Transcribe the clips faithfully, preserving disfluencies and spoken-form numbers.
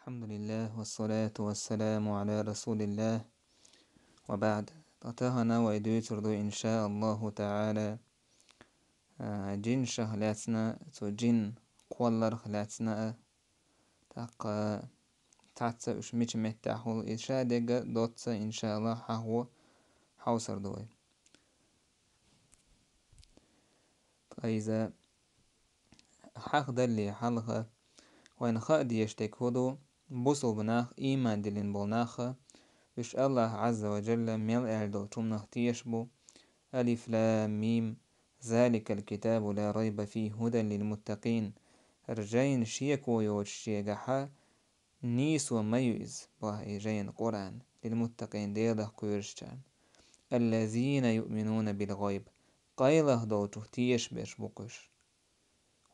الحمد لله والصلاة والسلام على رسول الله وبعد. Ткъа тахана вай дуьйцур ду, ин шаа Аллаху таӀала, а, жинашах лаьцна, цу жин кхолларх лаьцна а, тӀаккха цхьацца уьш мича меттехь хуьлу, иза ша дерг доцца, ин шаа Аллах, хьахо, хьовсур ду вай. Ткъа иза хьахдалле хьалха, вайна хаа дезаш дерг хӀун ду, бусулба нах, ийман диллина болу нах, уьш Аллах Ӏазза ва Джалла мел аьлла долчу хӀуманах тешаш бу: «Алиф лам мим, заликал китабу ла райба фихи, худан лил муттакъин». ХӀара жайна шеко йоцуш шегахьа нийсо ма ю иза, боху и жайна Къуръан, лил муттакъин, Делах кхоьручарна. Аллазина юъминуна бил гӀайб, къайлаха долчух тешаш берш бу-кх уьш.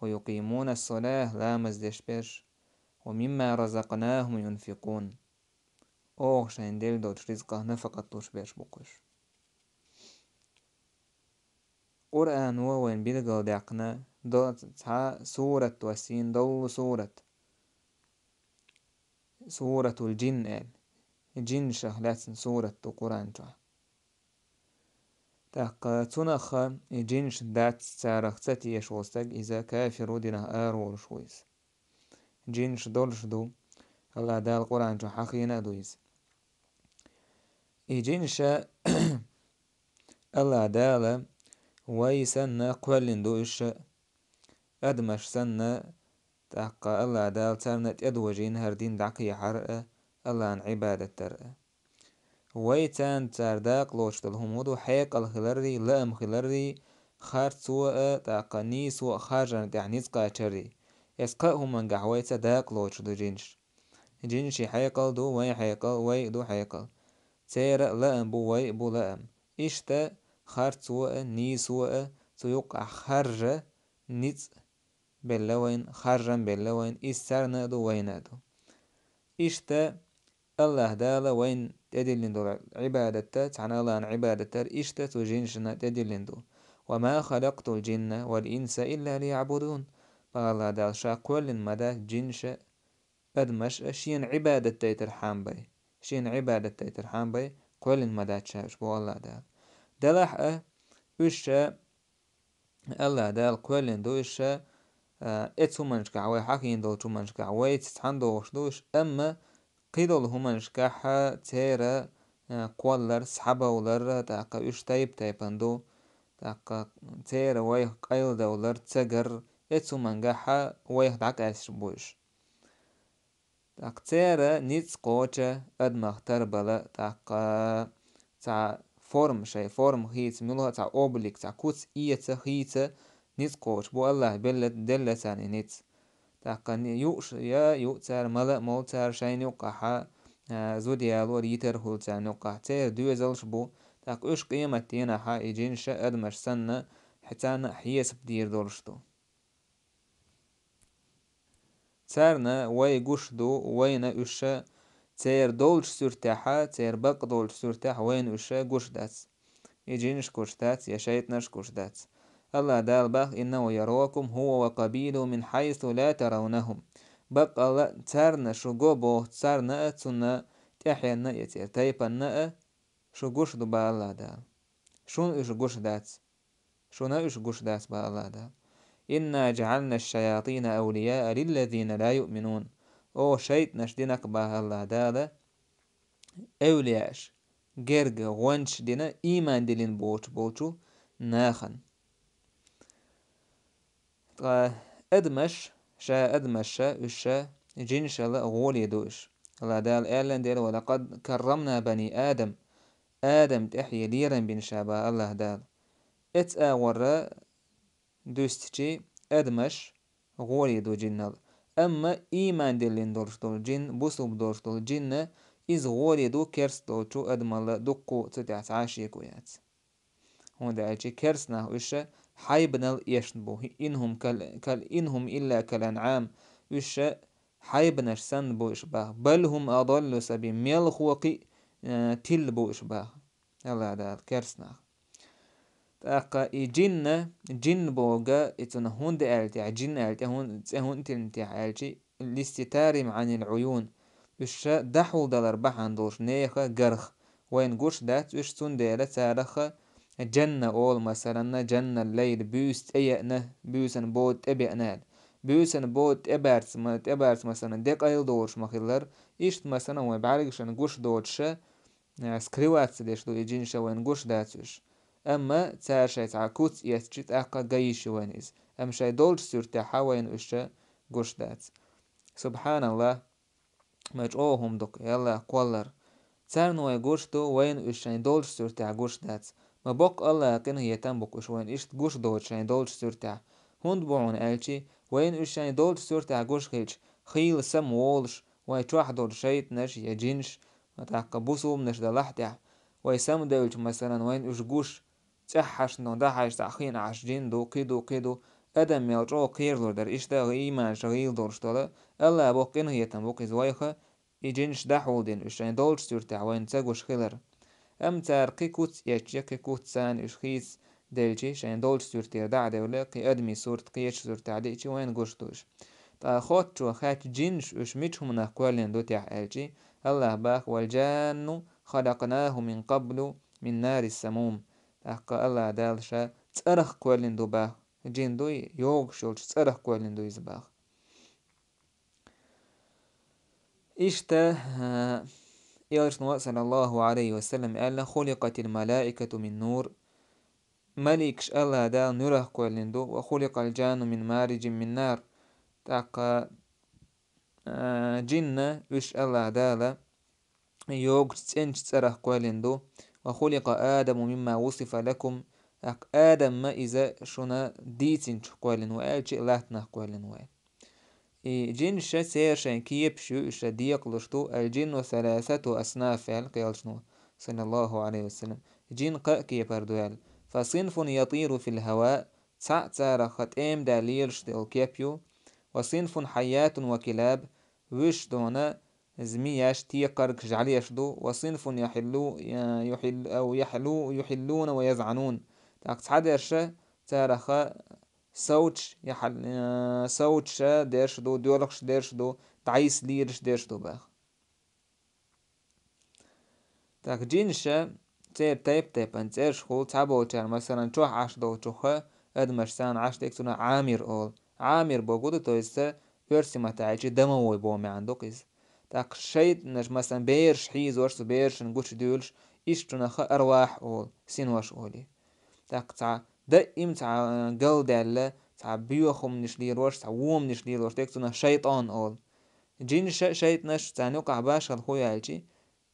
Ва юкъимуна ссалата, ламаз деш берш. Ва мимма разакънахум юнфикъун, оха шайна делла долчу ризкъах нафакъат луш берш бу-кх уьш. Къуръано вайна билгалдаьккхина до-, цхьа сурат вассийна, долу сурат. Суратул Джин аьлла. Жинашах лаьцна сурат ду Къуръан чохь. ТӀаккха цунах и жинаш дац, царах ца тешаш волу стаг, иза кафир ву, динах ара волуш ву иза. Жинаш долуш ду, Аллах Дала Къуръан чохь хьахийна а ду иза. И жинаша Аллах Дала вай санна кхоьллина ду уьш, адамаш санна, тӀаккха Аллах Дала царна тӀедожийна хӀара дин дӀакхехьар а, Аллахьна Ӏибадат дар а. Вай царна, цара дакъа лоцуш долу хӀума хӀун ду, хьекъал хиларрий, лаам хиларрий, харцо а, тӀаккха нийсо а харжарна тӀехь ницкъ кхачаррий. Эс кхаа хӀумангахь вайца дакъа лоцуш ду жинаш. Жинаш и хьекъал ду, вайн хьекъал, вай а ду хьекъал. Церан а лаам бу, вай а бу лаам. Иштта харцо а, нийсо а, цу юккъахь харжа ницкъ белла вайна, харжам белла вайна, иза царна а ду, вайна а ду. Иштта Аллах Дала вайна тӀедиллина долу Ӏибадатта, цхьана Аллахьна Ӏибадат дар, иштта цу жинашна тӀедиллина ду. «Ва ма халакътул джинна вал инса илла лиябудун». Бах Аллах Дала, ша кхоьллина ма дац жинаша, адамаш а шена Ӏибадат дайтархьама бай. Шена Ӏибадат дайтархьама бай кхоьллина ма дац ша уьш, бу Аллах Дала. Делахь а уьш ша Аллах Дала кхоьллина ду уьш ша, а, эцу хӀуманашкахь, вай хьахийна долчу хӀуманашкахь вайца цхьаьна догӀуш ду уьш, амма кхидолу хӀуманашкахь церан, а, кхоллар, схьабовлар, тӀаккха уьш тайп-тайпана ду, тӀаккха церан вайх къайладовлар, ца гар, эцу хӀумангахь вайх дӀакъаьсташ бу уьш. ТӀаккха церан ницкъ кхочу адамах тарбала, тӀаккха цхьа форма, шайн форма хийца, муьлха цхьа облик, цхьа куц эца, хийца ницкъ кхочу бу, Аллах белла, делла царна и ницкъ. ТӀаккха ни-, юуш я юу цара, мала а молу цара шайна юккъахьа, а, зуда ялор, йитар хуьлу царна юккъахь. Церан доьзалш бу, тӀаккха уьш къематдийнахьа и жинаша адамаш санна, хье-, царна а хьесап дийр долуш ду. Царна вай гуш ду, вайна уьш церан долчу суьртехьа, церан бакъ долчу суьртехь вайна уьш гуш дац. И жинаш гуш дац, я шайтӀанаш гуш дац. Аллах Дала бах: «Иннаху яракум хува ва къабилуху мин хьайсу ла таравнахум». Баккъалла а царна шу го боху, царна а, цунна тӀаьхьенна а, я церан тайпанна а шу гуш ду, бах Аллах Дала. Шуна уьш гуш дац. Шуна уьш гуш дац, бах Аллах Дала. «Инна джаӀална шшаятина авлияа лиллазина ла юъминун». О, шайтӀанаш дина-кх, бах Аллах Дала, эвлияаш, герга, гӀончаш дина ийман диллина боцуш болчу нахана. Ткъа адамаш, ша адамаш, уьш жинашалла гӀоле ду уьш. Аллах Дала аьллан дела: «Ва лакъад каррамна бани Адам». Адам тӀехь я лерам бина ша, бах Аллах Дала. Эцу агӀорра дуьстичи адамаш гӀоле ду жиннал. Амма ийман диллина долуш долу жин, бусулба долуш долу жинна, иза гӀоле ду керст долчу адамалла дуккху, цу тӀехь цхьа а шеко яц. ХӀунда аьлча керст нах уьш хьайбанал эшна бу. «Инхум кал, кал, инхум илла кал анъам». Уьш хьайбанаш санна бу уьш, бах. «Бал хум адаллу сабила». Мелхо кхин а, э, тилла бу уьш, бах. Аллах Дала, керст нах. ТӀаккха и жинна, жин бога, и цунах хӀунда аьлла техьа, жин аьлла тӀе хӀун-, цӀе хӀунда тиллина техьа аьлча, «листитарихим анил уюн». уьш ша дӀахьулдалар бахьана долуш нехан гарх. Вайна гуш дац уьш, цундела цараха джанна олу, масалан, джанна лайла, буьйса тӀееана, буьйсан бода тӀебеана аьлла. Буьйсан бода тӀебарца, ма-, тӀебарца, масалан, декъайла долуш ма-хиллара, иштта, масалан, вайн бӀаьргашна гуш доцуша, а, скрываться деш ду и джин ша, вайна гуш дац уьш. Амма цара шайн цхьа куц эцчи, тӀаккха ган йиш ю вайна иза. Амма шайн долчу суьртехьа вайна уьш ша гуш дац. Субханаллах, ма чӀогӀа хӀума ду-кх, Аллах кхоллар. Царна вай гуш ду, вайна уьш шайн долчу суьртехь гуш дац. Ма боккха Аллаха къинхетам бу-кх уьш вайна иштта гуш доцу шайн долчу суьртехь. ХӀунда бу хьуна аьлчи, вайна уьш шайн долчу суьртехь гуш хилча, хийла самаволуш, вайн чохь долу шайтӀанаш я джинаш, тӀаккха бусулбанаш далахь тӀехь, вай самадевлча, масалан, вайна уьш гуш, цӀеххьашна дӀахьаьжча, цхьаъ хиъна Ӏаш джин ду, кхин ду, кхин ду, адам мел чӀогӀа кхералур дара, иштта гӀи-, ийманаш гӀийла долуш долу, Аллах боккха къинхетам бу-кх иза вайха, и джинаш дӀахьулдина уьш шайн долчу суьртехь вайна ца гуш хилар. Амма цара кхин куц эцчи, кхин куц царна уьш хийца делчи, шайн долчу суьртера дӀа а девлла, кхин адамийн сурт, кхечу суьртехь диъчи, вайна гуш ду уьш. Ткъа хоттачо хаьттича, джинаш уьш мича хӀуманах кхоьллина ду техь аьлчи, Аллах баха: «Вал джанну халакънаху мин къаблу мин нари самум». ТӀаккха Аллах Дала ша цӀарах кхоьллина ду баха. Джин дуй, йогуш йолчу цӀарах кхоьллина ду иза баха. Иштта, а, Элчано, саллаллаху алейхи ва саллям, аьлла: «Хуликъатил малаикату мин нур». Маликаш Аллах Дала нуьрах кхоьллина ду, «ва хуликъал джанну мин мариджин мин нар». ТӀаккха, а, джинна уьш Аллах Дала йогучу цӀеначу цӀарах кхоьллина ду, «ва хуликъа Адаму мимма вусифа лакум». ТӀаккха Адамма иза шуна дийцинчух кхоьллина ву аьлчи, латтанах кхоьллина ву. И джинаш ша церан шайн кепаш ю, уьш ша декъалуш ду, «ал-джинну саласату аснаф», аьлла Элчано, саллаллаху алейхи ва саллям. Джин кхаа кепара ду аьлла. «Фа синфун ятиру фил хава», цхьаъ цараха тӀема даьлла лелаш долу кеп ю, «ва синфун хьайятун ва килаб», вуьш дона змияш, текхаргаш, жӀаьлеш ду, «ва синфун яхиллу, яхилл-, ау яхлу, юхиллуна ва язӀанун». ТӀаккха цхьадерша цараха совчаш, яхьал-, э, совчаша дерш ду, доьлхуш дерш ду, дӀайса лелаш дерш ду баха. Так, джинша церан тайп-тайпана цӀераш хуьлу, цхьаболчара, масалан, чохь Ӏаш долчуха, адамаш санна Ӏаш дерг, цунах Ӏамир олу. Ӏамир боху ду, то есть, оьрсийн маттахь аьлча, домовой боху маьӀна ду-кх иза. Так, шайтӀанаш, масалан, бераш хьийзош, цу берашна гучудуьйлуш, иштта чунаха арвахь олу, синош олий. Так, цхьа даим цхьа, э, галдаьлла, цхьа боьха хӀуманаш лелош, цхьа воманаш лелош дерг, цунах шайтӀан олу. Джинша а, шайтӀанаш а, царна юкъахь башхалла хӀун ю аьлчи,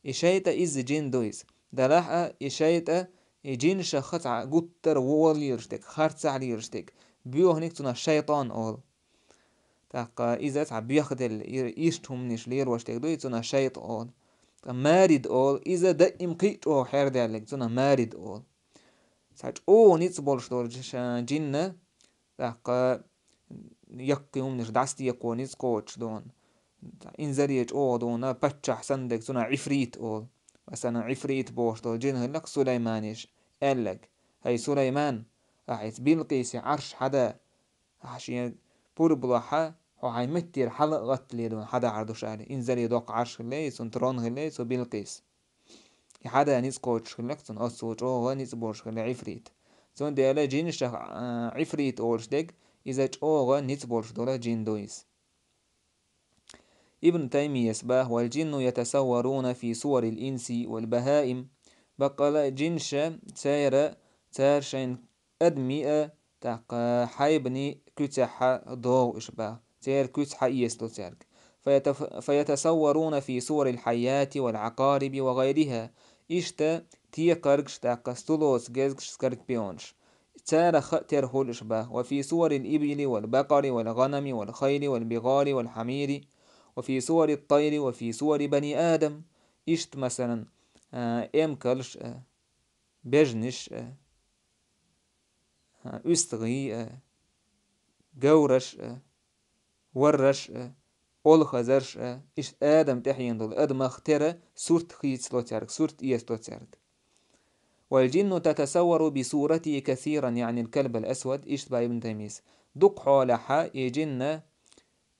и шайтӀа изза джин ду иза. Делахь а, и шайтӀа, и джиншаха цхьа гуттара а вон лелаш дерг, харцахь лелаш дерг, боьханиг, цунах шайтӀан олу. ТӀаккха иза цхьа боьхделла, и-, иштта хӀуманаш лелош дерг ду, и цунах шайтӀа олу. Ткъа марид олу, иза даим кхин а чӀогӀа хьердаьлларг, цунах марид олу. Цхьа чӀогӀа ницкъ болуш долу ш-, джинна, тӀаккха яккхий хӀуманаш дӀасадекхо ницкъ кхочуш ду хьуна. Инзаре чӀогӀа ду хьуна, паччахь санна дерг, цунах Ӏифрит олу. Масалан, Ӏифрит бохуш долу джин хилла-кх Сулайманеш аьлларг: «ХӀай Сулайман, ахь хӀинца Билкъисе Ӏарш хьада, ахь шен пурба лохь, хьо хьайн меттера хьала а гӀаттале ду хьуна, хьадахьар ду ша», аьлла. Инзаре доккха Ӏарш хилла, цуьнан трон хилла цу Билкъисан. И хьада ницкъ кхочуш хилла-кх цунна, оццул чӀогӀа ницкъ болуш хилла Ӏифрит. Цундела джиншах, а, Ӏифрит олуш дерг, иза чӀогӀа ницкъ болуш долу джин ду иза. Ибн Таймияс баха: «Вал джинну ятасавваруна фи суварил инси вал бахаим». Баккъала а джинша, церан, цара шайн адамийн а, тӀаккха хьайбанийн куьцехь догӀу уьш баха. Церан куьца хьаэца ду цаьрга. Фаятаф-, фаятасавваруна фи суварил хьайяти вал Ӏакъариби ва гӀайриха. Иштта текхаргаш, тӀаккха стулоца гезгаш, скорпионаш. Царах а тера хуьлу уьш баха. Ва фи суварил ибили вал бакъари вал гӀанами вал хайли вал бигӀали вал хьамири. Ва фи суварит тайри ва фи сувари бани Адам. Иштта, масалан, а, эмкалш а, бежнаш а, а, уьстагӀий а, говраш а, варраш а, олхазарш а, иштта адам тӀаьхьена долу адамах тера сурт хийцало цаьрга, сурт эцало цаьрга. «Вал джинну татасаввару би суратихи касиран, яъни ал-калб ал-асвад», иштта баха Ибн Таймийс. Дукха хьолахьа и джинна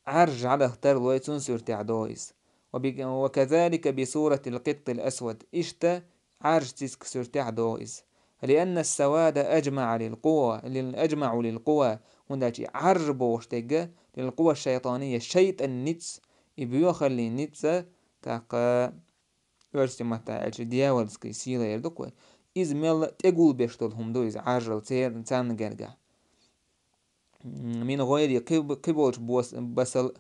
Ӏаьржа жӀаьлах тарлой, цунна суьртехь догӀу иза. وبك-، وكذلك بصورة القط الأسود. Иштта Ӏаржа цицка суьртехь догӀу иза. لأن السواد أجمع للقوى، لل-، أجمع للقوى. ХӀунда аьлча и Ӏаржа бохуш дерг, للقوى الشيطانية, шайтӀан ницкъ, и боьхаллин ницкъ, тӀаккха оьрсийн маттахь аьлча, дьявольский сила эр ду-кх вай. Иза мелла а тӀегулбеш долу хӀума ду иза Ӏаржал цер-, царна гергахь. من غير قب-، قبل بوس-، بصل،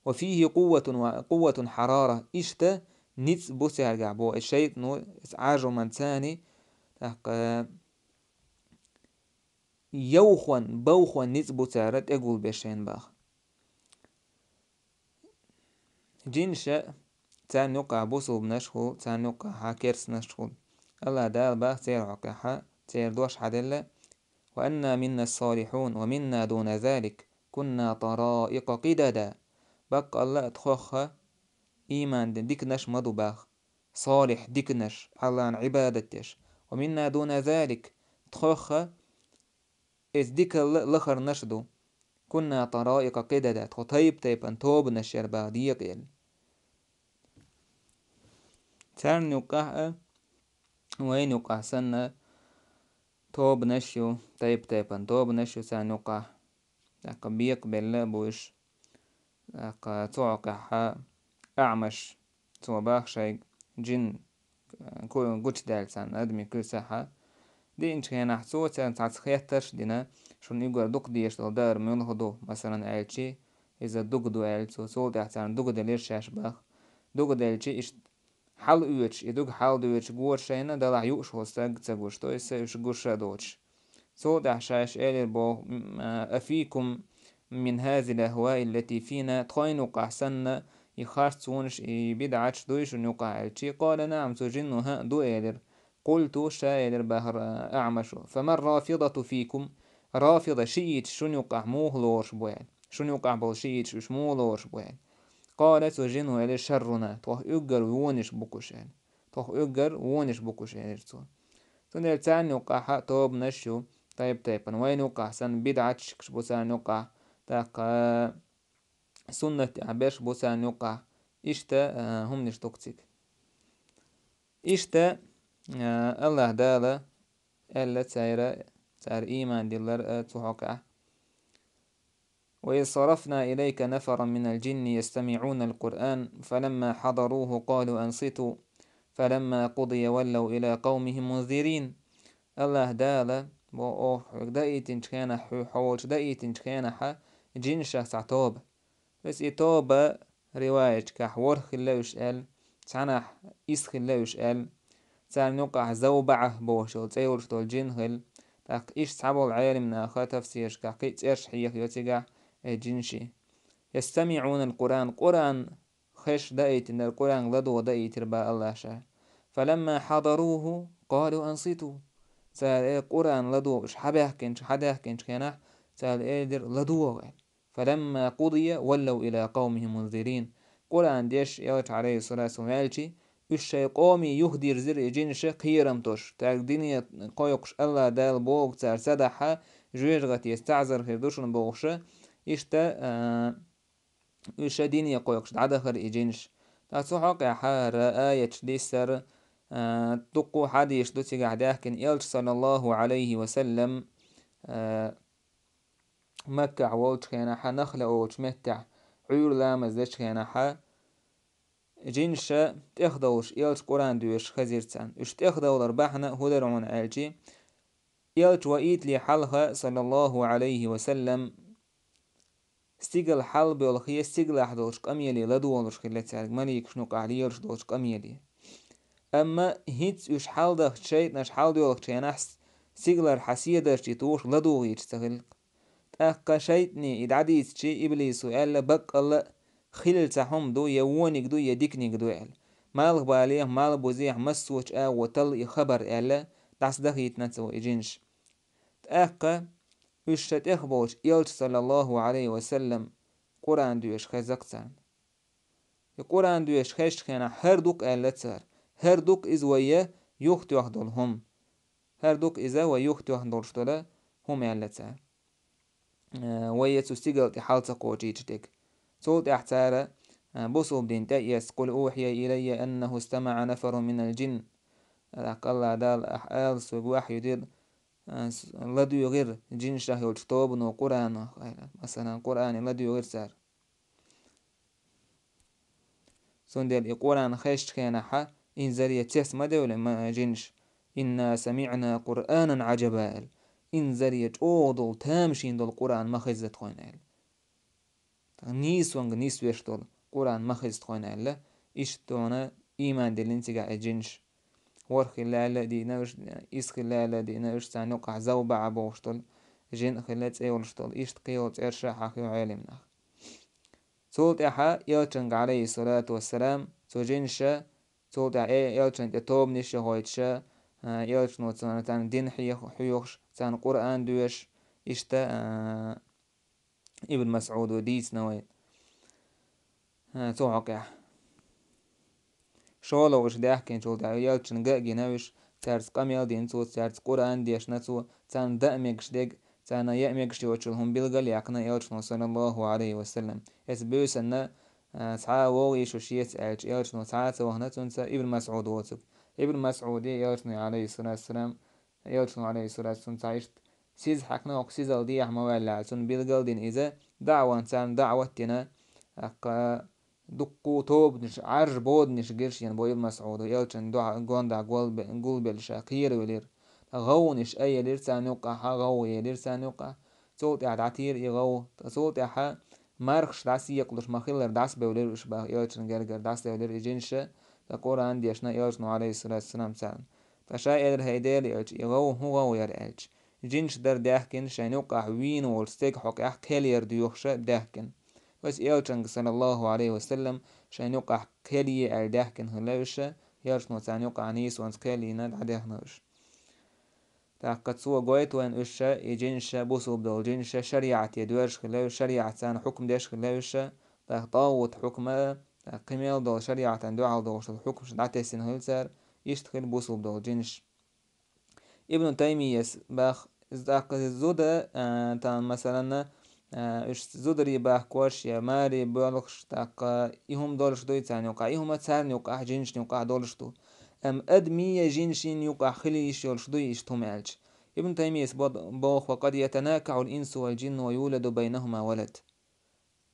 وفيه قوة و-، قوة حرارة. Иштта ницкъ бу цаьргахь боху, и шайтӀано, иза Ӏаржал ман царний, тӀаккха йовхан, бовхан ницкъ бу цара тӀегулбеш шайна боху. Джинаш а, царна юккъахь бусулбанаш а хуьлу, царна юккъахь керстанаш а хуьлу. АллахӀ Дала боху церан хьокъехь, церан дош хьаделла: وأنا منا الصالحون ومنا دون ذلك كنا طرائق قددا. Баккъалла а тхох а ийман дина диканаш ма ду боху. Салихь диканаш, АллахӀна Ӏибадат деш. ومنا دون ذلك, тхох а иза дикалла а лахарнаш а ду. كنا طرائق قددا, тхо тайп-тайпана тобанаш яра боху декъала. Царна юккъахь а, вайна юккъахь санна, тобанаш ю, тайп-тайпана тобанаш ю царна юккъахь. ТӀаккха бекъабелла а бу уьш. ТӀаккха цу хьокъехь АӀмаш, цо боху шайга, джин, э, ку-, гучудаьлла царна адамийн куьйгашкахь. Диъначу хенахь цо царна цхьацца хеттарш а дина: шуна уггар дукха дезаш долу даар муьлха ду, масалан, аьлчи, иза дуга ду аьлла цо. Цул тӀаьхьа царна дуга делира шаьш боху. Дуга делчи, иштта хьала оьцуш, и дуга хьала доьцуш гора шайна, делахь юуш волу стаг ца гуш, то есть са уьш гуш а доцуш. Цул тӀаьхьа шаьш элира боху: м, а, أفيكم من هذه الأهواء التي فينا, тхойна юккъахь санна, и харцонаш, и бидӀаташ дуй шуна юккъахь аьлчи? قال: نعم, цу жино хӀаъ, ду, элира. قلت, ша элира боху АӀмаша: فما الرافضة فيكم؟ Рафида, шииташ шуна юккъахь муха лоруш бу аьлла. Шуна юккъахь болу шииташ уьш муха лоруш бу аьлла. قال, цу жино элира: شرنا, тхох уггар вониш бу-кх уьш аьлла. Тхох уггар вониш бу-кх уьш, элира цо. Цундела царна юккъахь а тобанаш ю, тайп-тайпана. Вайна юккъахь санна бидӀатчикаш бу царна юккъахь, тӀаккха суннат тӀехь берш бу царна юккъахь. Иштта, а, хӀуманаш ду-кх цига. Иштта, а, АллахӀ Дала аьлла цара, цара ийман диллар а цу хьокъехь: وإذ صرفنا إليك نفرا من الجن يستمعون القرآن فلما حضروه قالوا أنصتوا فلما قضي ولوا إلى قومهم منذرين. АллахӀ Дала, бо оха хьоьга даийтинчу хенахь, хьо-, хьо волчу даийтинчу хенахь, джинашах цхьа тоба. Вес и тоба риваятчикахь ворхӀ хилла уьш аьлла, цхьанахь исс хилла уьш аьлла. Царна юккъахь ЗавбаӀа бохуш йолу цӀе йолуш долу джин хилла. ТӀаккха иштта цхьаболу Ӏелам наха тафсирашкахь кхин а цӀерш хьехайо цигахь, э, джинаший. يستمعون القرآن, Къуръан хезаш даийтинера, Къуръанга ладогӀа даийтира боху АллахӀа ша. فلما حضروه قالوا أنصتوا. Цара, э, Къуръан ладогӀа уьш хьабаьхкинчу, хьадаьхкинчу хенахь, цара элира: «ЛадогӀа», — аьлла. فلما قضي ولوا إلى قومهم منذرين. Къуръан деш Элча, Ӏалайхиссалату вассалам, ваьлчи, уьш шайн къоме юхадирзира и джинаша кхерам тосуш, тӀаккха дине кхойкхуш АллахӀ Дала бохург цара ца дахь, жоьжахате таӀзар хир ду шуна бохуша, иштта, а, уьш дине кхойкхуш дӀадахара и джинаш. Ткъа цу хьокъехь хӀара аяташ диссара, а, дуккха а хьадисаш ду цигахь даьхкина, Элча, саллаллаху Ӏалайхи ва саллам, а, Маккахь волчу хенахь, Нахла олучу меттехь, Ӏуьйра ламаз дечу хенахь, джинаша тӀехдовлуш Элча Къуръан доьшуш хезира царна. Уьш тӀехдовлар бахьана хӀун дара хьуна аьлчи, Элча ваийтале хьалха, саллаллаху Ӏалайхи ва саллам, стигала хьалабоьлхе, стигалахь долчу къамеле ладогӀалуш хилла цаьрга, маликашна юкъахь лелаш долчу къамеле. Амма хӀинца уьш хьаладахча, шайтӀанаш хьаладоьлхучу хенахь, стигалара хьан седарчий тухуш ладугӀуьйтуш ца хилла. ТӀаккха шайтӀане и дӀадийцичи, иблисо аьлла: «Баккъалла а хилла цхьа хӀума ду, я вониг ду, я диканиг ду», — аьлла. «Малхбалехь, малбузехь, массочу агӀо талла и хабар», — аьлла, дӀасадахийтина цо и джинаш. ТӀаккха уьш ша тӀехболчу Элча, саллаллаху Ӏалайхи ва саллам, Къуръан доьшуш хезна-кх царна. И Къуръан доьшуш хезчу хенахь, хӀара ду-кх аьлла цара. ХӀара ду-кх иза вай юхатоьхна долу хӀума. ХӀара ду-кх иза вай юхатоьхна долуш долу хӀума аьлла цара. Э, вай цу стигала тӀе хьал ца кхочуьйтуш дерг. Цул тӀаьхьа цара, а, бусулба дин тӀе а эцна, «قل أوحي إلي أنه استمع نفر من الجن». ТӀаккха АллахӀ Дала ахь ала, сога вахьйу дира, а, с-, ладугӀира жинашах йолчу тобано Къуръанах, аьлла. Масалан, Къуръане ладугӀира цара. Цундела и Къуръан хезчу хенахьа, инзаре цец ма девлла ма-, жинаш: «إنا سمعنا قرآنا عجبا», аьлла. Инзаре чӀогӀа долу, тамашийна долу Къуръан ма хезза тхойна, аьлла. Нийсонга нисвеш долу Къуръан ма хеза тхойна аьлла, иштта тхуна ийман диллина цигахь и жинаш. ВорхӀ хилла аьлла а дийна уьш, исс хилла аьлла а дийна уьш, царна юкъахь Завбаъа бохуш долу жин а хилла, цӀе йолуш долу, иштта кхин йолу цӀераш а хьахийо Ӏелам нах. Цул тӀаьхьа элчанга, Ӏалайхиссалату вассалам, цу жинаша, цул тӀаьхьа э-, элчан тӀе тобанаш а яхийтуш, а, элчано царна, царна дин хьех-, хьоьхуш, царна Къуръан доьшуш, иштта, а, Ибн МасӀуда дийцина вай. А, цу хьокъехь. ШолгӀа уьш даьхкинчул тӀаьхьа элчанга а гина уьш, цаьрца къамел дина цо, цаьрца Къуръан дешна цо, царна даа мегаш дерг, царна яа мегаш йоцчул хӀума билгал а яьккхина элчано, саллаллаху Ӏалайхи ва саллам. Эцу буьйсанна, а, цхьа а вогӀийша шеца аьлча, элчано цхьа а ца вахана цуьнца, Ибн МасӀуд воцург. Ибн МасӀуде элчано, Ӏалайхиссалату вассалам, Элчано, Ӏалайхиссалату вассалам, цхьа иштта сиз хьаькхна, оха сизал дехьа ма ваьлла, цунна билгал дина иза, даъван царна даъват дина, тӀаккха дуккха тобанаш, Ӏаржа боданаш гира шена бо Ибн МасӀуда, элчан дуьхьа-, гондахь гулбе-, гулбелла ша кхеравелира. ГӀовгӀанаш а елира царна юккъахьа, гӀовгӀа елира царна юккъахь. Цул тӀаьхьа дӀатийра и гӀовгӀа. Цул тӀаьхьа мархаш дӀасаекъалуш ма-хиллара дӀасабевлира уьш баха элчан гергара, дӀасадевлира и жинаша, ткъа Къуръан дешна элчано, Ӏалайхиссалату вассалам, царна. Ткъа ша элира: «ХӀай Делан элча, и гӀовгӀа хӀун гӀовгӀа яра?» аьлча, жинаш дара даьхкина, шайна юккъахь вийна волчу стеган хьокъехь кхел яр доьхуша даьхкина. Вайса элчанга, саллаллаху Ӏалайхи ва саллам, шайна юккъахь кхел е аьлла даьхкина хилла уьш, элчано царна юккъахь нийсонца кхел йина дӀадаьхна уьш. ТӀаккха цо гойту вайна уьш, и жинаша, бусулба долу жинаша шариӀате доьрзуш хилла уьш, шариӀат царна хьукм деш хилла уьш, тӀаккха тӀагӀут хьукма, тӀаккха кхин мел долу шариӀатан дуьхьал долуш долу хьукмаш дӀатесина хилла цара, иштта хилла бусулба долу жинаш. Ибн Таймияс бах, тӀаккха зуда, а, тан, масалан, а, уьш зударий бахкош я маре боьлхуш, тӀаккха и хӀума долуш дуй царна юкъахь, и хӀума царна юкъахь, жинашна юкъахь долуш ду. Амма адамийн я жинашийн юкъахь хила йиш йолуш дуй иштта хӀума аьлча. Ибн Таймияс бо-, боху: «وقد يتناكح الإنس والجن ويولد بينهما ولد».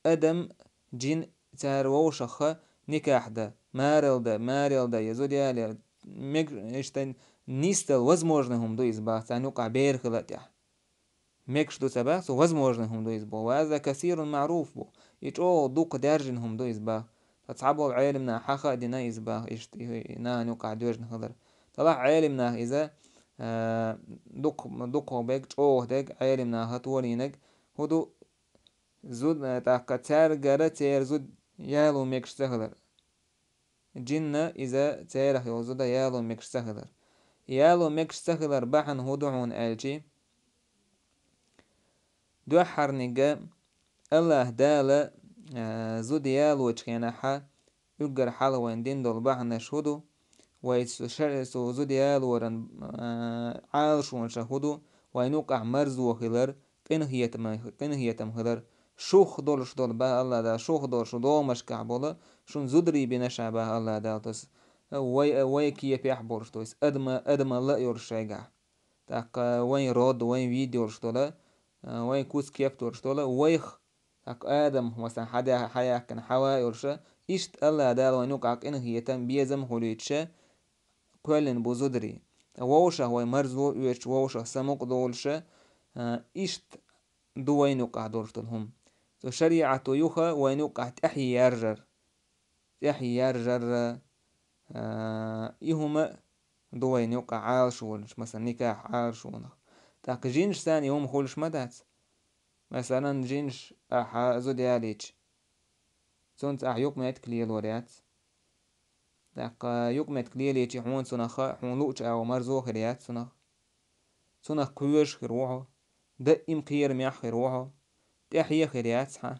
Адам, жин цара вовшахха никахь дан, марал дан, марел дан, я зуда ялаяр, мег-, иштта нисдала возможный хӀума ду иза бах, царна юкъахь бер хила а тӀехь. Мегаш ду ца бах, цу возможный хӀума ду иза бо. «وهذا كثير معروف» бу. И чӀогӀа дукха даьржина хӀума ду иза бах. Ткъа цхьаболу Ӏелам наха хьаха а дина иза бах, иштта и, и нахана юкъахь доьжна хилар. Делахь Ӏелам наха иза, а, дукха, дукха бег, чӀогӀа дег Ӏелам наха толийнарг хӀун ду, зуда, тӀаккха цаьргара церан зуда яло мегаш ца хилар. Жинна иза церах йолу зуда яло мегаш ца хилар. Яло мегаш ца хилар бахьана хӀун ду хьуна аьлчи, дуьххьарниг а АллахӀ Дала, а, зуда ялочу хенахьа, уьггар хьалха вайн дина долу бахьанаш хӀун ду? Вай цу шар-, цу зуда ялоран, а, Ӏалашонаш хӀун ду? Вайн юкъахь марзо хилар, къинхетам, къинхетам хилар, шух долуш долу, бах АллахӀ Дала, шух долуш догӀмашкахь болу, шун зударий бина ша, бах АллахӀ Дала, то есть, вай, вай кепехь болуш, то есть, адама, адамалла а йолуш шайгахь. ТӀаккха вайн род, вайн вид йолуш долу, а, вайн куц-кеп долуш долу, вайх, тӀаккха Адам, масалан, хьада-, хьаяьккхина Хьава йолуша, иштта АллахӀ Дала вайн юкъахь къинхетам, безам хуьлуьйтуша, кхоьллина бу зударий. Ткъа вовшах вай марзо оьцуш, вовшах самукъа долуша, а, иштта ду вайн юкъахь долуш долу хӀума. Цу шариӀато юха вайн юкъахь тӀаьхье яржар. ТӀаьхье яржар, а, и хӀума ду вайн юкъахь Ӏалашонаш, масалан, никахь Ӏалашонах. ТӀаккха жинаш санна и хӀума хуьлуш ма дац. Масалан, жинаш ахьа зуда ялийча, цунца ахьа юкъаметтиг лелор яц. ТӀаккха юкъаметтиг лелийчи хьуна цунах, хьуна луучу агӀо марзо хир яц цунах. Цунах кхоьжуш хир ву хьо. Даим кхерамехь хир ву хьо. ТӀаьхье хир яц хьан.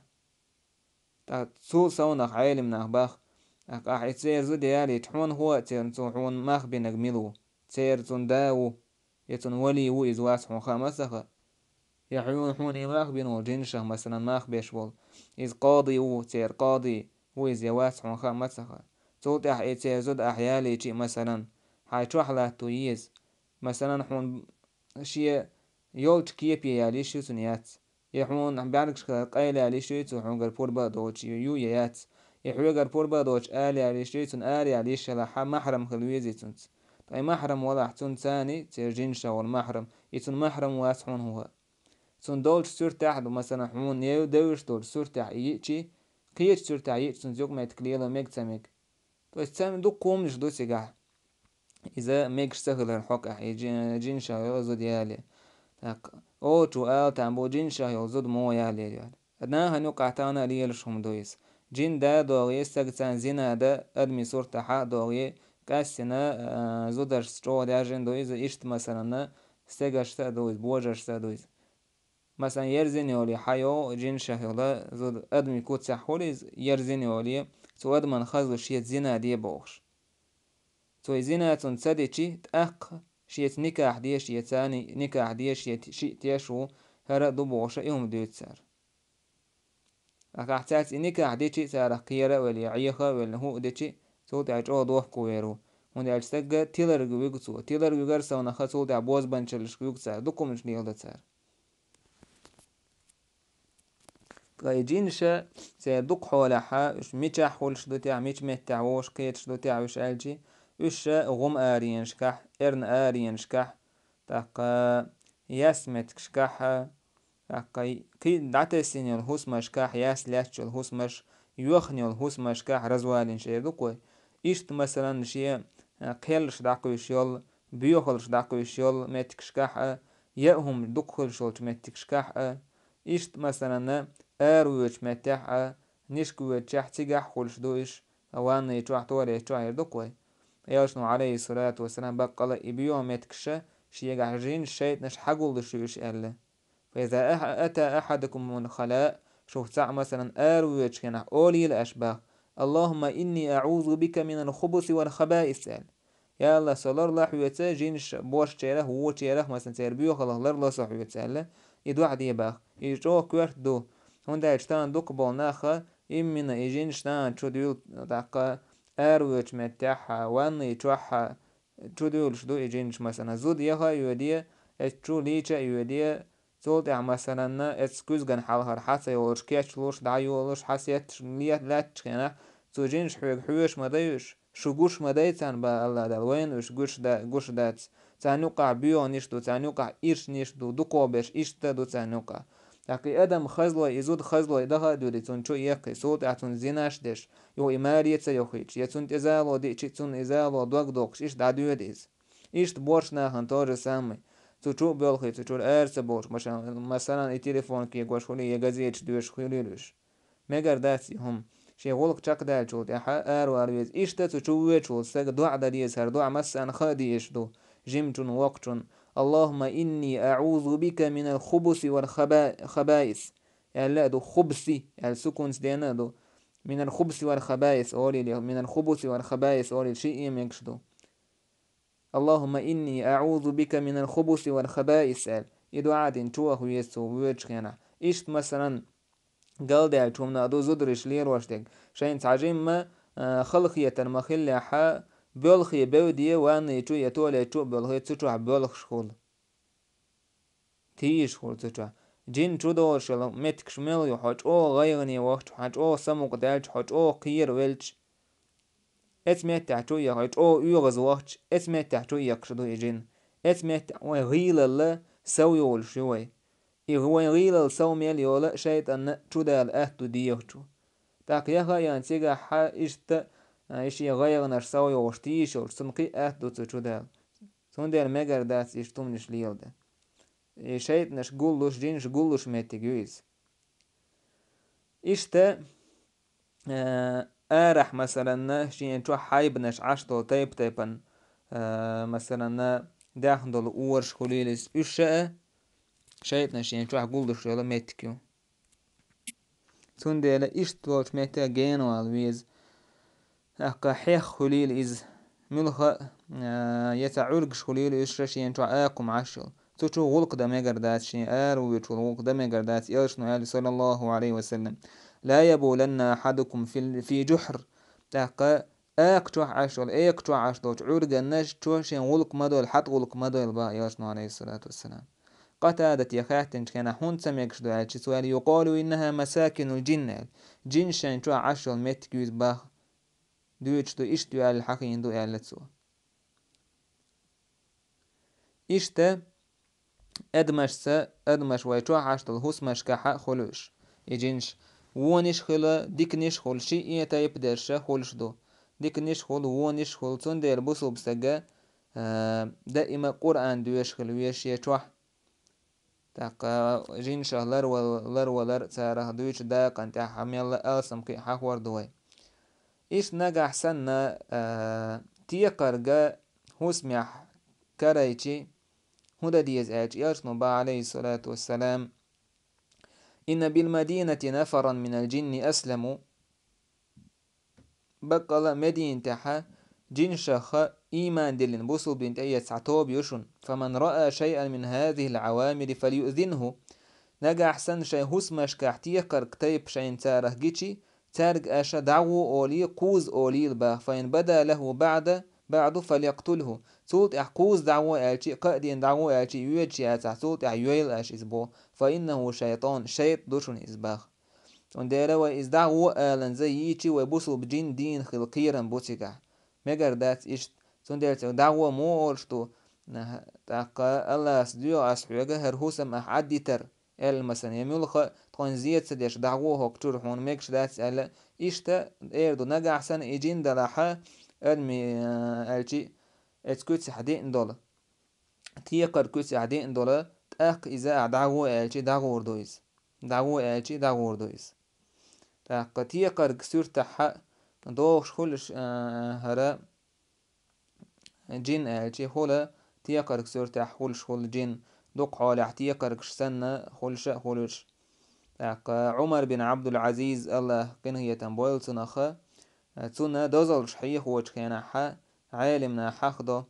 Ткъа цул совнах Ӏелам нах бах: «Ахь и церан зуда ялийча, хьуна хӀун а церан цо хьуна мах бинарг мила ву? Церан цунна да ву, я цунна вали ву, иза вац хьуна хаа ма ца хаьа. Я хьуна, хьуна и мах бина волу жинашах, масалан, мах беш волу. Иза къади ву, церан къади, ву иза я вац хьуна хаа ма ца хаа. Цул тӀаьхьа и церан зуда ахь ялийча а, масалан, хьайн чохь латто еза. Масалан, хьуна шен йолчу кепе ял йиш ю цунна, яц. И хьуна бӀаьргашкара къайлаял йиш ю цо хьуьнгара пурба а доцуш, ю я яц. И хьоьгара пурба а доцуш ара ял йиш ю цунна, ара ял йиш елахь, маьхьрам хила везий цуьнца. Ткъа и маьхьрам валахь, цунна царний, церан жинашах волу маьхьрам, и цунна маьхьрам вац хьуна хӀун хаа. Цунна долчу суьртехь а ду, масалан, хьуна девзаш долчу суьртехь и йиъчий, кхечу суьртехь йиъча, цуьнца юкъаметтиг лело мега ца мега. То есть царна дукха хӀуманаш ду цигахь. Иза мегаш ца хиларна хьокъехь, и жи-, жинашах йолу зуда яле. ТӀаккха олучу ала там бу, жинашах йолу зуда муха яле яра. Нахана юкъахь тахана а лелаш хӀума ду иза. Жин да а догӀий, стаг царна зина дан, адамийн суртахь а догӀий, къаьстина, а, зударшца чӀогӀа даьржина ду иза, иштта, масалан, стегашца а ду иза, божаршца а ду иза. Масалан, ерзина йолий хьан йогӀу жинашах йолу зуда, адамийн куцехь хуьлу иза, ерзина йолий, цу адаман хазлуш шеца зина де бохуш. Цо и зина цунна ца дичий, тӀаккха шеца никахь де, шеца царний никахь де, шеца шиъ теш ву, хӀара а ду бохуш, и хӀума дуьйцу цара. Ахь цаьрца и никахь дичий, царах кхера а велла, я Ӏеха а велла, хӀуъа дичий, цул тӀаьхьа чӀогӀа дохко вер ву. ХӀунда аьлча стаг тиларг вуьгу цо, тиларг вуьгар совнаха цул тӀаьхьа бозбанчаллашка вуьгу цара, дукха хӀуманаш леладо цара. Ткъа и жинаша церан дукха хьолехь, уьш мичахь хуьлуш ду техь, мича меттехь вовшах кхеташ ду техь уьш аьлчи, уьш ша гӀум аренашкахь, эрна аренашкахь, тӀаккха яьсса меттигашкахь, тӀаккха кхин дӀатесна йолу хӀусамашкахь, яьсса лаьтташ йолу хӀусамаш, йоьхна йолу хӀусамашкахь развалинаш эр ду-кх вай. Иштта, масалан, шен, а, кхеллаш дӀакхуьйсуш йолу, боьхалш дӀакхуьйсуш йолу меттигашкахь а, яа хӀума дукха хуьлуш йолчу меттигашкахь а, иштта, масалан, аравоьдучу меттехь а, нишка воьдучехь, цигахь а хуьлуш ду уьш, ванни чохь, туалет чохь эр ду-кх вай. Элчано, Ӏалайхиссалату вассалам, баккъала и боьха меттигаш шегахь жинаш, шайтӀанаш хьагулдуш ю уьш аьлла. فإذا أتى أحدكم الخلاء, шух цхьаъ, масалан, аравоьдучу хенахь, олийла аша боху: «اللهم إني أعوذ بك من الخبث والخبائث», аьлла. Я АллахӀ, со ларло хьоьца жинаш боршчерах, вочерах, масалан, церан боьхаллах ларло со хьоьца аьлла, и доӀа де боху. Иза чӀогӀа коьрта ду, хӀунда аьлча тахана дукхахболу нах именно и жинаш тахана чу дуьйлу, тӀаккха аравоьдучу меттехь а, ванни чохь а чу дуьйлуш ду и жинаш, масалан, зуда яха а йоьде, эцу чу лийча а йоьде, цул тӀаьхьа, масалан, эцу куьзган хьалхара хьа ца йолуш, кечлуш, дӀайолуш, хьа сетташ ле-, лаьтташ хенахь, цу жинаша хьоьга хьоьжуш ма дай уьш, шу гуш ма дай царна, боху АллахӀ Дала, вайна уьш гуш да-, гуш дац. Царна юккъахь боьханиш ду, царна юккъахь ирчаниш ду, дукхахберш иштта ду царна юккъахь. ТӀаккха и адам хазлой, и зуда хазлой даха а дуьлий, цунна чу эккхий, цул тӀаьхьа цунна зинаш деш, юха и маре а ца йохуьйтуш, я цунна тӀе зало диъчи, цунна и зало дог доккхуш, иштта дӀадоьду иза. Иштта борш нахана то же самое. Цу чу а боьлхий, цу чуьра ара ца болуш, маша-, масалан, и телефон кегош хуьлий, я газеташ доьшуш хуьлийла уьш. Мегар дац и хӀума. Шен гӀуллакх чекхдаьллачул тӀаьхьа аравала веза. Иштта цу чу воьдуш волу стага доӀа дан деза, хӀара доӀа массарна хаа дезаш ду, жимачунна, воккхачунна: «اللهم إني أعوذ بك من الخبث والخبا-، خبائث», аьлла а ду, «хубси», аьлла сукунца дена а ду. «من الخبث والخبائث» олийла, «من الخبث والخبائث» олийла, шиъ а мегаш ду. «اللهم إني أعوذ بك من الخبث والخبائث», аьлла. И доӀа дина чу ваха веза цо воьдучу хенахь. Иштта, масалан, галдаьллачу хӀуманах ду зударша лелош дерг. Шайна цхьа жимма, а, халахетар ма-хиллехь, боьлхе бевде, ванни чу я туалет чу а боьлхе, цу чохь боьлхуш хуьлу. Тийжаш хуьлу цу чохь. Жин чу долуш йолу меттигаш мел ю, хьо чӀогӀа гӀайгӀане вахча, хьан чӀогӀа самукъадаьлча, хьо чӀогӀа кхеравелча. Эцу меттехь чу а яххе, чӀогӀа оьгӀаз вахча, эцу меттехь чу а екхаш ду и жин. Эцу меттехь вайн гӀийлалла сов йолуш ю вай. И вайн гӀийлалла сов мел йолу шайтӀанна чудала атта ду дегӀачу. ТӀаккха яха а ян цигахь хьан иштта, а, и шен гӀайгӀанаш сов йолуш тийжаш йолуш, цунна кхин а атта ду цу чудала. Цундела мегар дац иштта хӀуманаш леладан. И шайтӀанаш гуллуш, жинаш гуллуш меттиг ю иза. Иштта, э, арахь, масалан, шен чохь хьайбанаш Ӏаш долу тайп-тайпана, э, масалан, даьхна долу ораш хуьлийла иза, уьш а шайтӀанаш шен чохь гуллуш йолу меттиг ю. Цундела иштта волчу метте гена вала веза. ТӀаккха хьех хуьлийла иза. Муьлха а, я цхьа Ӏуьргаш хуьлийла иза, ша шена чохь акхум Ӏаш йолу. Цу чу гӀуллакх дан мегар дац, шен ара вуьйчу гӀуллакх дан мегар дац, элчано аьлла, саллаллаху Ӏалайхи ва саллам: «لا يبولن أحدكم في ال-، في جحر». ТӀаккха акха чохь Ӏаш йолу, экха чохь Ӏаш долчу Ӏуьрганна чо шен гӀуллакх ма дойла, хьатӀа гӀуллакх ма дойла боху элчано, Ӏалайхиссалату вассалам. Къатадате хаьттинчу хенахь, хӀунда ца мегаш ду аьлча, цо аьлла: «يقال إنها مساكن الجن», аьлла. Жин шайн чохь Ӏаш йолу меттиг ю иза боху. Дуьйцуш ду, иштта ю аьлла хьахийна ду, аьлла цо. Иштта, адамашца, адамаш вай чохь Ӏаш долу хӀусамашкахь а хуьлу уьш. И жинаш вониш а хуьлу, диканиш а хуьлу, шиъ а тайпа дерш а хуьлуш ду. Диканиш а хуьлу, вониш а хуьлу, цундела бусулба стага, а, даима Къуръан доьшуш хила веза шен чохь. ТӀаккха жинашах ларвал-, ларвалар, царах дуьйцу дакъана тӀехь мелла алсам кхин а хьахор ду вай. Иштта нагахь санна, а, текхарга хӀусамехь карайчи, хӀун дан деза аьлча, элчано боху, Ӏалайхиссалату вассалам: «إن بالمدينة نفرا من الجن أسلموا». Баккъала а Мединатехь жинашах ийман диллина, бусулба дин тӀеэцна цхьа тоба ю шуна. «فمن رأى شيئا من هذه العوامر فليؤذنه». Нагахь санна шайн хӀусамашкахь текхарг тайпа шайна царах гичи, цаьрга аша дӀагӀо олий, кхузза олийла боху. «فإن بدا له بعد، بعد فليقتله». Цул тӀаьхьа кхузза дӀагӀо аьлчи, кхаа дийнахь дӀагӀо аьлчи, йоьдуш яцахь, цул тӀаьхьа йойла аша иза боху. «فإنه شيطان», шайтӀа ду шуна иза боху. Цундела вай иза дӀагӀо аланза йийчи, вай бусулба жин дийна хила кхерам бу цигахь. Мегар дац иштта. Цундела цига дӀагӀо муха олуш ду? ТӀаккха Аллас доьху ас хьоьга хӀара хӀусам ахь Ӏаддитар, аьлла, масалан, я муьлхха а тхуна зен ца деш дӀагӀо хӀокху чуьра, хьуна мегаш дац аьлла, иштта эр ду. Нагахь санна и жин далахь, адамийн, а, аьлчи, эцу куьцехь деана долу, текхарг куьцехь деана долу, тӀаккха иза ахь дӀагӀо аьлчи, дӀагӀур ду иза. ДӀагӀо аьлчи, дӀагӀур ду иза. ТӀаккха текхарг суьртахь догӀуш хуьлуш, а, хӀара жин аьлчи, хуьлу текхарг суьртахь хуьлуш хуьлу жин, дукха хьолехь текхаргаш санна хуьлуш а хуьлуш. ТӀаккха Ӏумар бин Ӏабдул-Ӏазиз, Аллах къинхетам бойла цунах, цунна дозаллаш хьехочу хенахь Ӏелимна хьахдо.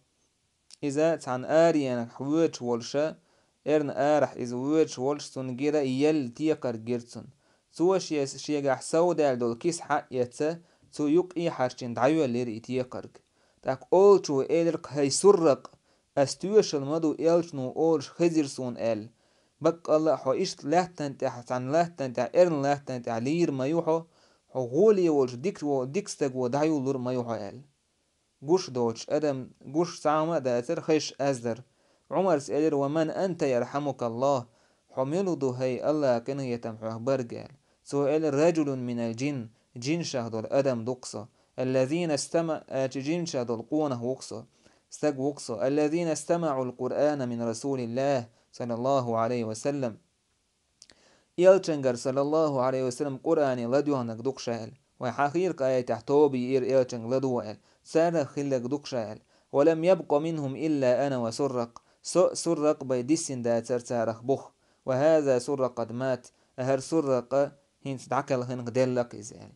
Иза цхьана аренах воьдуш волуша, эрна арахь иза воьдуш волуш, цунна гира елла текхарг гира цунна. Цо шен, шегахь совдаьлла долу киса хьаэца, цу юккъе хьарчийна дӀайоьллира и текхарг. ТӀаккха олучо элира-кх: «ХӀай Сурракъ, ас тоьшалла ма ду, элчано олуш хезира суна», – аьлла. «Баккъалла а хьо иштта лаьттан тӀехь, цхьана лаьттан тӀехь, эрна лаьттан тӀехь лийр ма ю хьо, хьо гӀоле волуш дика во-, дика стаг во дӀайуллур ма ю хьо», – аьлла. Гуш доцуш адам, гуш цхьамма а дацара, хезаш аз дара. Ӏумарс элира: «Ва ман анта, ярхьамукаллах? Хьо мила ду, хӀай Аллах къинхетам хьох барг?» – аьлла. Цо элира: «Раджулун минал джин, джиншах долу адам ду-кх со. Аллазина стама-», аьлча, джиншах долу къонах ву-кх со, стаг ву-кх со. «Аллазина стамаӀул Къуръана мин Расулиллах, саллаллаху Ӏалайхи ва саллам». Элчангара, саллаллаху Ӏалайхи ва саллам, Къуръане ладоьгӀнарг ду-кх ша аьлла. Вай хьахийра-кх аятехь, тоба йиира элчанга ладогӀа аьлла. Царах хилларг ду-кх ша аьлла. «Ва лам ябкъа минхум илла ана ва Сурракъ». Со а, Сурракъ а бен диссина дацара царах бух. «Ва хаза Сурракъ къад мат». ХӀара Сурракъ а хӀинца дӀакхелхина-кх, делла-кх иза аьлла.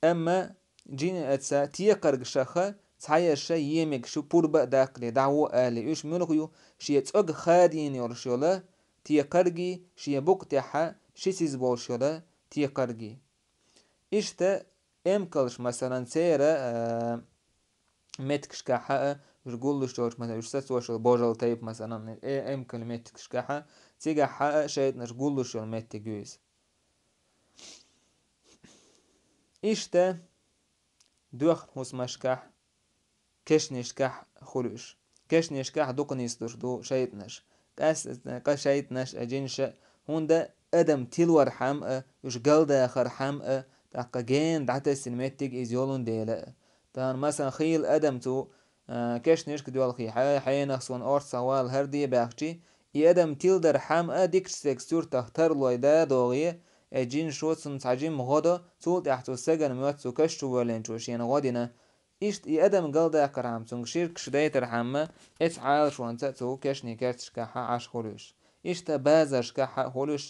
Амма джин а, аца текхаргашха цхьаерша емегаш ю, пурба а даккхале, дӀагӀо а алале. Уьш муьлха ю? Шен цӀога хадийна йолуш йола текхаргий, шен букъа тӀехьа ши сиз болуш йола текхаргий. Иштта эмкалш, масалан, церан, а, меттигашкахьа а, уьш гуллуш йолчу, масалан, уьш сацош йолу божал тайпа, масалан, э, эмкал меттигашкахьа, цигахьа а шайтӀанаш гуллуш йолу меттиг ю иза. Иштта доьхна хӀусамашкахь, кешнашкахь хуьлу уьш. Кешнашкахь дукха нислуш ду шайтӀанаш. Къаьсттина, къа шайтӀанаш а, джинаш а, хӀунда адам тилорхьама а, уьш галдахархьама а, тӀаккха гена дӀатесина меттиг иза йолун дела а. Тахана, масалан, хийла адам цу, а, кешнашка доьлхий, хье-, хьенах суна орцахь вала хӀара де баьхчи, и адам тиладархьама а, дикачу стеган суьртах тарлой да а догӀий, э, джинашо цунна цхьа жимма гӀо до, цул тӀаьхьа цу стеган моьтту цу каш чу воьллинчо шена гӀо дина. Иштта и адам галдаккхархьама, цуьнга ширкаш дайтархьама, эцу Ӏалашонца а цу кешнийн керташкахьа Ӏаш хуьлу уьш. Иштта базаршкахьа хуьлу уьш,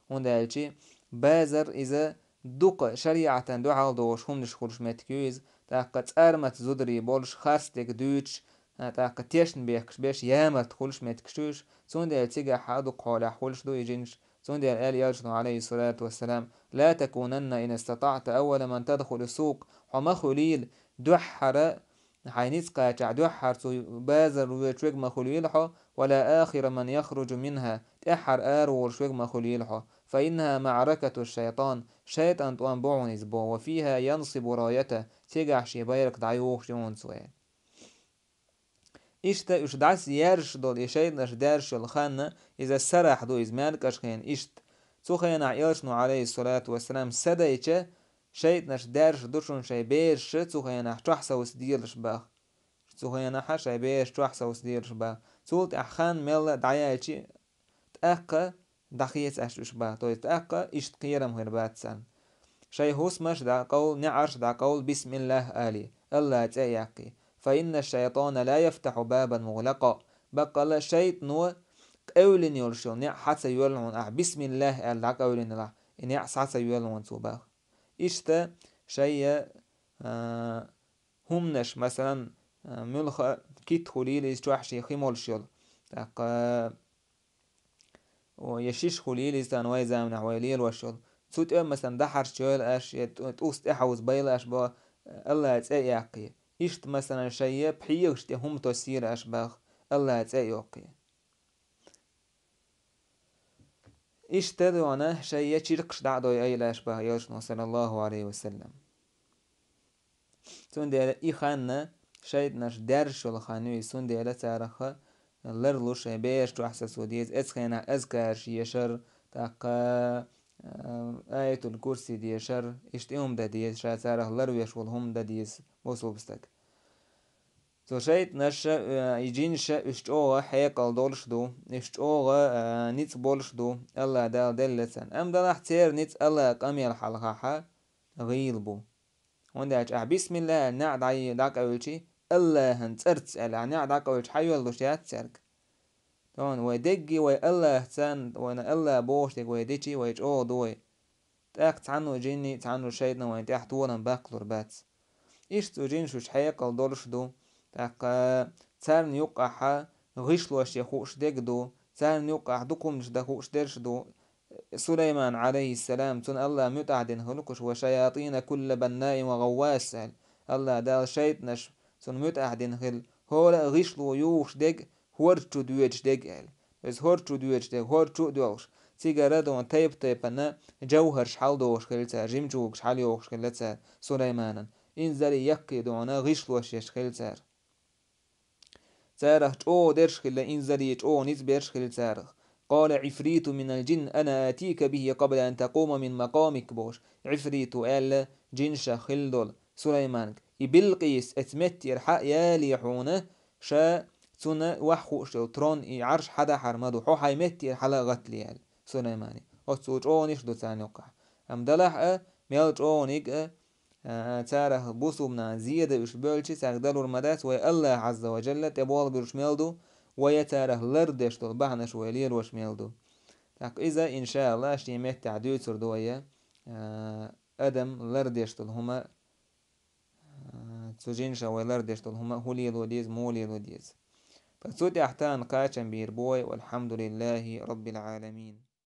хӀунда аьлча базар иза дукха шариӀатан дуьхьал догӀуш хӀуманаш хуьлуш меттиг ю иза, тӀаккха цӀармат зударий болуш, харцдерг дуьйцуш, а, тӀаккха тешнабехкаш беш ямарта хуьлуш меттигаш ю уьш, цундела цигахьа дукха хьолехь хуьлуш ду и джинаш, Цундела аьлла элчано, عليه الصلاة والسلام: «لا تكونن إن استطعت أول من تدخل السوق». Хьо ма хуьлийла дуьххьара, хьайн ницкъ кхачахь дуьххьара цу базар воьдуш верг ма хуьлийла хьо, «ولا آخر من يخرج منها», тӀаьххьара араволуш верг ма хуьлийла хьо. «فإنها معركة الشيطان», шайтӀан тӀом бу хьуна иза боху, «وفيها ينصب رايته», цигахь шен байракх дӀайохуш ю хьуна цо. Иштта уьш дӀасаерзаш долу и шайтӀанаш даьржаш йолу хан, иза сарахь ду, иза маьркӀажа хенахь иштта. Цу хенахь элчано, عليه الصلاة والسلام, са дайча, шайтӀанаш даьржаш ду шуна шайн бераш, цу хенахь чохь совца делаш боху. Цу хенахь шайн бераш чохь совца делаш боху. Цул тӀаьхьа хан мелла а дӀаяьлча, тӀаккха дӀахеца аьлла уьш боху. То есть тӀаккха иштта кхерам хир бац царна. Шайн хӀусамаш дӀакъовла, неӀарш дӀакъовла, бисмиллахӀ алий, АллахӀан цӀе а яккхий. «فإن الشيطان لا يفتح بابا مغلقا». Баккъалла шайтӀано къевлина йолуш йолу неӀ схьа ца йоьллу хьуна, ахь бисмиллахӀ аьлла дӀакъевлина делахь, и неӀ схьа ца йоьллу хьуна цо боху. Иштта шайн, а, хӀуманаш, масалан, а, муьлхха а китта хуьлийла иза чохь шен хи молуш йолу. ТӀаккха О, я шиша хуьлийла иза царна вайн заманахь вай лелош йолу. Цу тӀе, масалан, дахьарш йойла аш, я тӀ-, тӀус тӀехьовза байла аш боху, АллахӀан цӀе а яккхий. Иштта, масалан, шайн пхьегӀаш тӀе хӀума тоссийла аш боху, АллахӀан цӀе а йоккхий. Иштта дона шайн чиркхаш дӀа а дой айла аш боху элчано, саллаллахӀу Ӏалайхи ва саллам. Цундела и хан шайтӀанаш даьржаш йолу хан ю иза, цундела царах ларлуш шайн бераш чохь совца деза, оцу хенахь азкараш ешар, тӀаккха, а, Аятул-Курси дешар, иштта и хӀума дан деза, ша царах ларвеш волу хӀума дан деза бусулба стаг. Цу шайтӀанаша, а, и жинаша уьш чӀогӀа хьекъал долуш ду, уьш чӀогӀа, а, ницкъ болуш ду, АллахӀ Дала делла царна. Амма делахь церан ницкъ АллахӀан къамел хьалхахь гӀийла бу. ХӀунда аьлча ахь бисмиллахӀ аьлла неӀ дӀа-, дӀакъевлчи, АллахӀан цӀарца аьлла ахь неӀ дӀакъевлчи, схьайоьллуш яц цаьрга. Тахана вай дегги, вай АллахӀца, вайна АллахӀ бохуш дерг вай дичи, вай чӀогӀа ду вай. ТӀаккха цхьанна а жинний, цхьанна а шайтӀано вайна тӀехь толам баккхалур бац. Иштта цу жинаша уьш хьекъал долуш ду. ТӀаккха царна юккъахь гӀишлош ян хууш дерг ду, царна юккъахь дукха хӀуманаш дан хууш дерш ду. Сулайман, Ӏалайхиссалам, цунна АллахӀа муьтӀахь дина хилла кхуш: «وشياطين كل بناء وغواص», аьлла. АллахӀ Дала шайтӀанаш цунна муьтӀахь дина хилла, хӀора а гӀишло юхуш дерг, хӀорда чу доьдуш дерг, аьлла. Иза хӀорда чу доьдуш дерг, хӀорда чу а доьлхуш, цигара дона тайп-тайпана жовхӀарш хьаладохуш хилла цара, жемчугаш хьалайохуш хилла цара Сулайманан. Инзаре яккхий дона гӀишлош еш хилла цара. Царах чӀогӀа дерш хилла, инзаре чӀогӀа ницкъ берш хилла царах. «قال عفريت من الجن أنا آتيك به قبل أن تقوم من مقامك», бохуш, Ӏифриту аьлла, жинашах хилла долу Сулайманга: «И Билкъис оцу меттера схьаяле хьуна, ша цунна охьахууш йолу трон, и Ӏарш схьадахьар ма ду, хьо хьайн меттера хьала а гӀаттале», аьлла Сулаймане. Оццул чӀогӀанаш ду царна юккъахь. Амма делахь а, мел чӀогӀаниг а, а, царах бусулба нахана зе дан уьш боьлчи, цаьрга далур ма дац, вай АллахӀ Ӏазза ва Жалла тӀеболабуьрш мел ду, вай царах лардеш долу бахьанаш вай лелош мел ду. ТӀаккха иза, иншааллахӀ, шен меттехь дуьйцур ду вай, а, адам лардеш долу хӀума, а, цу жинаша вай лардеш долу хӀума хӀун лело деза, муха лело деза. Ткъа цу тӀехь тахана кхачам бийр бу вай, валхьамдулиллахӀи раббил Ӏаламин.